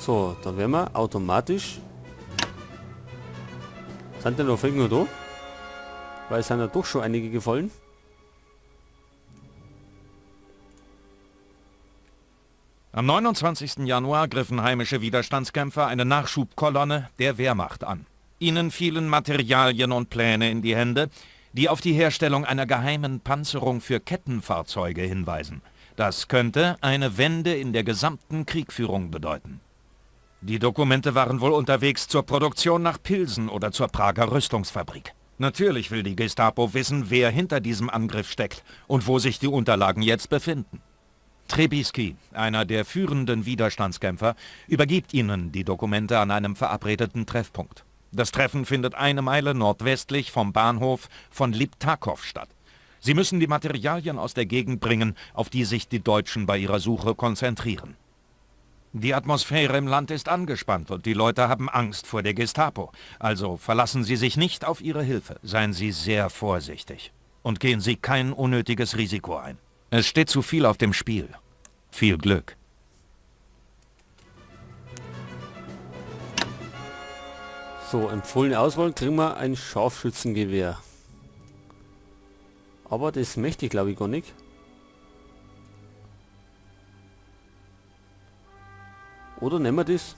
So, da werden wir automatisch... Sind denn noch irgendwo da? Weil es sind ja doch schon einige gefallen. Am 29. Januar griffen heimische Widerstandskämpfer eine Nachschubkolonne der Wehrmacht an. Ihnen fielen Materialien und Pläne in die Hände, die auf die Herstellung einer geheimen Panzerung für Kettenfahrzeuge hinweisen. Das könnte eine Wende in der gesamten Kriegführung bedeuten. Die Dokumente waren wohl unterwegs zur Produktion nach Pilsen oder zur Prager Rüstungsfabrik. Natürlich will die Gestapo wissen, wer hinter diesem Angriff steckt und wo sich die Unterlagen jetzt befinden. Trebisky, einer der führenden Widerstandskämpfer, übergibt ihnen die Dokumente an einem verabredeten Treffpunkt. Das Treffen findet 1 Meile nordwestlich vom Bahnhof von Liptakov statt. Sie müssen die Materialien aus der Gegend bringen, auf die sich die Deutschen bei ihrer Suche konzentrieren. Die Atmosphäre im Land ist angespannt und die Leute haben Angst vor der Gestapo. Also verlassen Sie sich nicht auf ihre Hilfe. Seien Sie sehr vorsichtig und gehen Sie kein unnötiges Risiko ein. Es steht zu viel auf dem Spiel. Viel Glück. So, empfohlene Auswahl, kriegen wir ein Scharfschützengewehr. Aber das möchte ich, glaube ich, gar nicht. Oder nehmen wir das?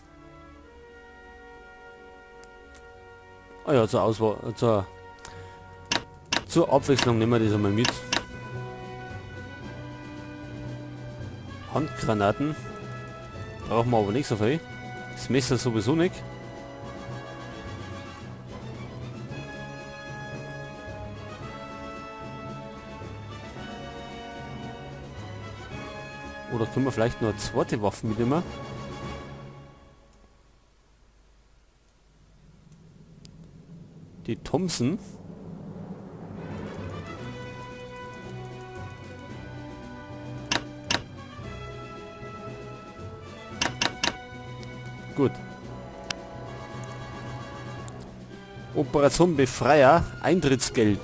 Ah ja, zur Auswahl, zur Abwechslung nehmen wir das einmal mit. Handgranaten brauchen wir aber nicht so viel. Das Messer sowieso nicht. Oder können wir vielleicht noch eine zweite Waffe mitnehmen? Die Thompson. Gut. Operation Befreier, Eintrittsgeld.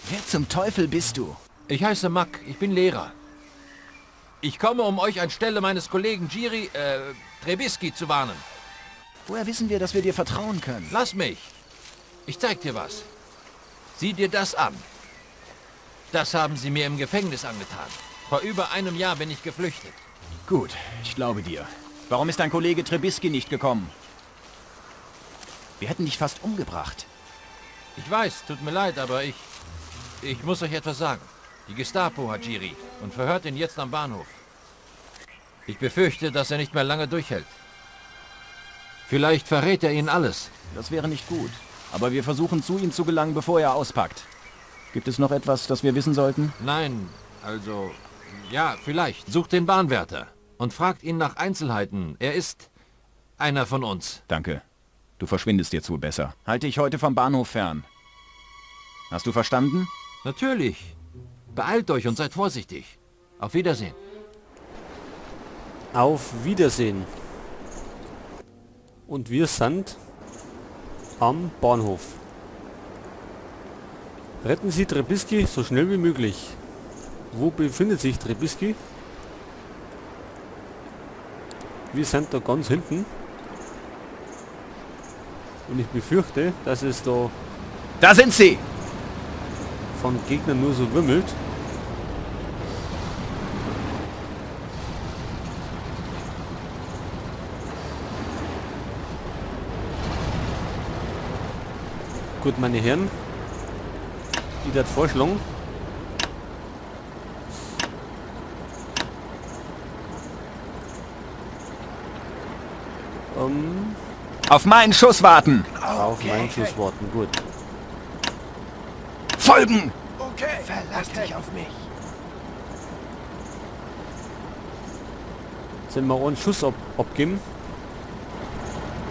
Wer zum Teufel bist du? Ich heiße Mack, ich bin Lehrer. Ich komme, um euch anstelle meines Kollegen Jiri, Trebisky zu warnen. Woher wissen wir, dass wir dir vertrauen können? Lass mich. Ich zeig dir was. Sieh dir das an. Das haben sie mir im Gefängnis angetan. Vor über einem Jahr bin ich geflüchtet. Gut, ich glaube dir. Warum ist dein Kollege Trebisky nicht gekommen? Wir hätten dich fast umgebracht. Ich weiß, tut mir leid, aber ich muss euch etwas sagen. Die Gestapo hat Jiri und verhört ihn jetzt am Bahnhof. Ich befürchte, dass er nicht mehr lange durchhält. Vielleicht verrät er ihnen alles. Das wäre nicht gut. Aber wir versuchen, zu ihm zu gelangen, bevor er auspackt. Gibt es noch etwas, das wir wissen sollten? Nein, also... Ja, vielleicht. Sucht den Bahnwärter und fragt ihn nach Einzelheiten. Er ist einer von uns. Danke. Du verschwindest jetzt wohl besser. Halte dich heute vom Bahnhof fern. Hast du verstanden? Natürlich. Beeilt euch und seid vorsichtig. Auf Wiedersehen. Auf Wiedersehen. Und wir sind am Bahnhof. Retten Sie Trebisky so schnell wie möglich. Wo befindet sich Trebisky? Wir sind da ganz hinten. Und ich befürchte, dass es da... Da sind sie! Von Gegnern nur so wimmelt. Gut, meine Herren, ich würde vorschlagen, auf meinen Schuss warten! Auf meinen Schuss warten, gut. Folgen! Okay, verlass dich auf mich. Wenn wir einen Schuss abgeben,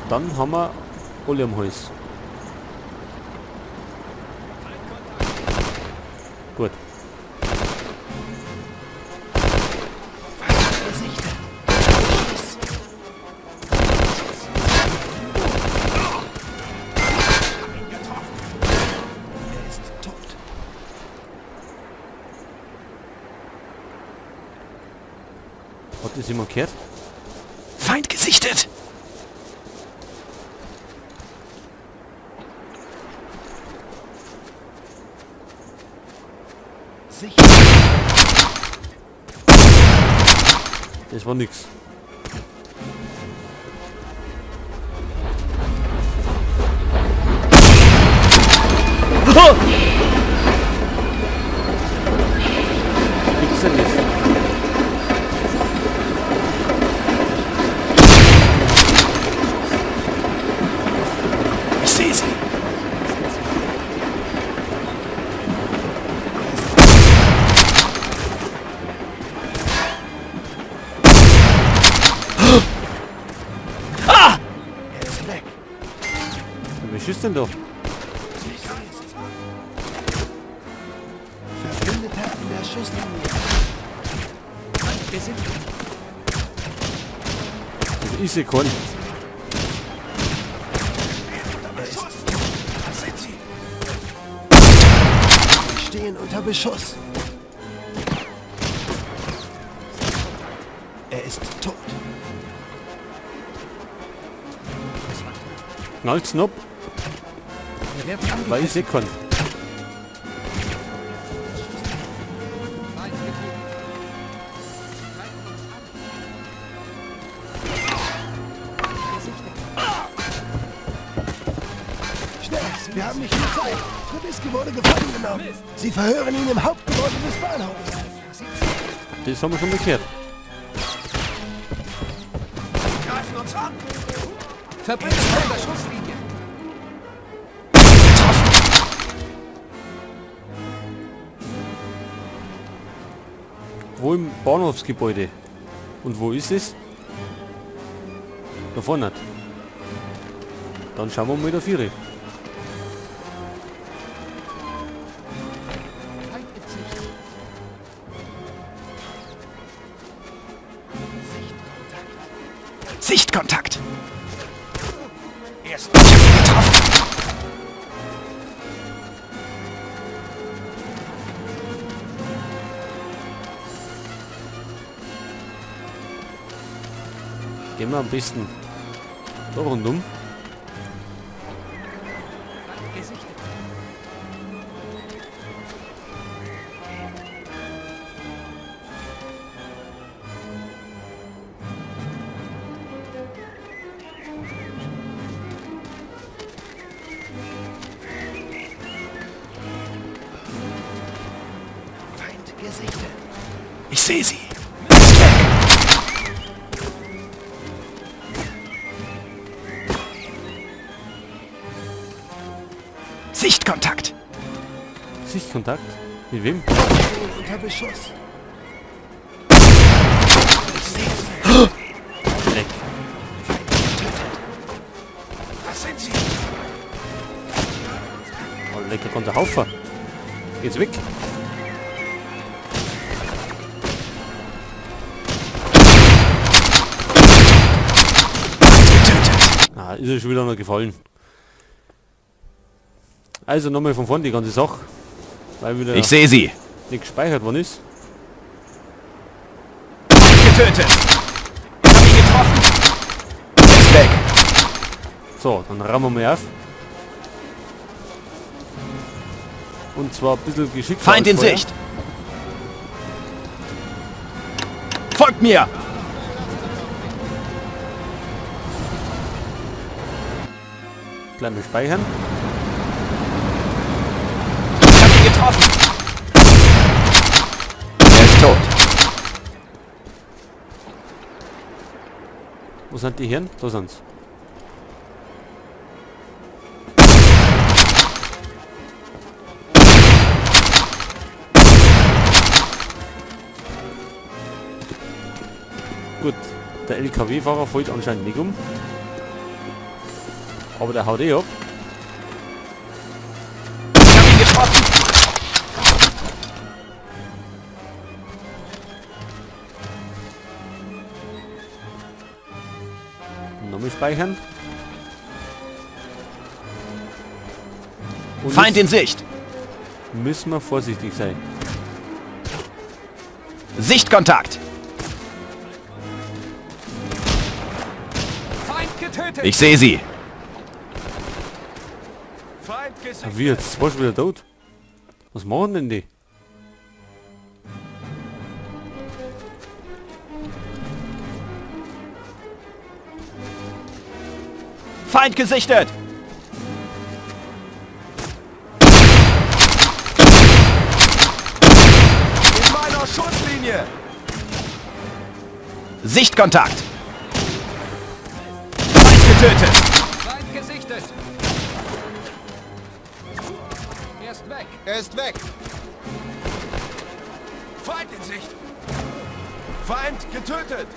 dann haben wir alle am Hals. Gut. Er ist tot. Hat das jemand gehört? Feind gesichtet! Das war nix. Oh! Gibt's denn nicht? Ich sehe sie. Ah! Er ist weg. Wer schießt denn da? Verbündeter in der Schusslinie. Das ist ja kein. Er ist tot. Was sind sie? Sie stehen unter Beschuss. Er ist tot. Knallt's noch? Weil ich seh keinen. Schnell, wir haben nicht viel Zeit. Trebisky wurde gefangen genommen. Sie verhören ihn im Hauptgebäude des Bahnhofs. Das haben wir schon mal gehört. Sie greifen uns an. Verbündeter in der Schusslinie. Wo im Bahnhofsgebäude? Und wo ist es? Da vorne. Dann schauen wir mal da vier. Sichtkontakt! Erst Ich hab ihn getroffen! Gehen wir am besten da rundum. Feind gesichtet. Ich sehe sie! Ist weg! Sichtkontakt! Sichtkontakt? Mit wem? Stehen unter Beschuss. Ich sehe sie. Leck. Feind getötet. Was sind sie? Oh, lecker ganzer Haufen. Geht's weg? Getötet! Ah, ist er schon wieder noch gefallen. Also nochmal von vorn die ganze Sache. Weil wieder Ich sehe sie! nicht gespeichert worden ist. Getötet! Ich hab ihn getroffen! Ist weg! So, dann rammen wir mal auf. Und zwar ein bisschen geschickter Feind als in vorher. Sicht! Folgt mir! Gleich mal speichern. Ich hab ihn getroffen! Er ist tot. Wo sind die Herren? Da sind's. Gut, der LKW-Fahrer fällt anscheinend nicht um. Aber der haut eh ab. Ich hab ihn getroffen! Nochmal speichern. Und Feind in Sicht. Müssen wir vorsichtig sein. Sichtkontakt. Feind getötet. Ich sehe sie. Feind gesichtet. Wie jetzt? War schon wieder tot. Was machen denn die? Feind gesichtet! In meiner Schusslinie! Sichtkontakt! Feind getötet! Feind gesichtet! Er ist weg! Er ist weg. Feind in Sicht! Feind getötet!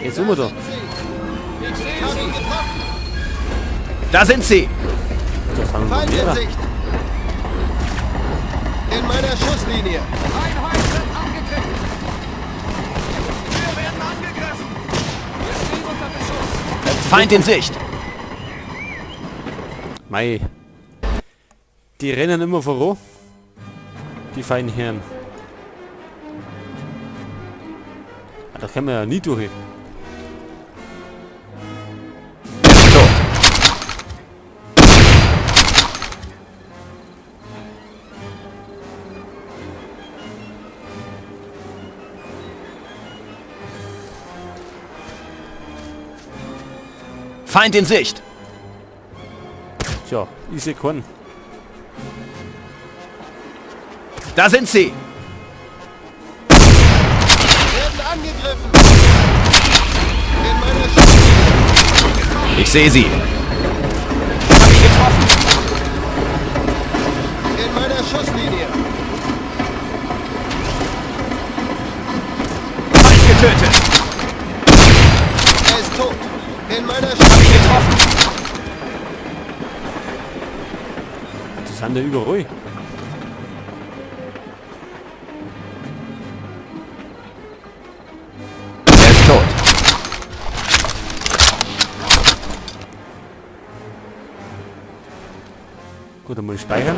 Jetzt sind wir da. Ich sehe Hab ihn sie! getroffen. Da sind sie! Da sind noch Feind in mehrere. Sicht. In meiner Schusslinie. Einheit wird angegriffen! Wir werden angegriffen! Wir stehen unter Beschuss! Feind in Sicht! Mei. Die rennen immer voran. Die feinen Herren. Ah, da können wir ja nie durch. Er ist tot! Feind in Sicht! Tja, ich seh keinen. Da sind sie! Werden angegriffen. In meiner Schusslinie. Ich sehe sie! Hab ihn getroffen! In meiner Schusslinie. Feind getötet! Er ist tot. In meiner Hab ihn Schusslinie. getroffen! Die sind ja überall. Er ist tot! Gut, einmal speichern.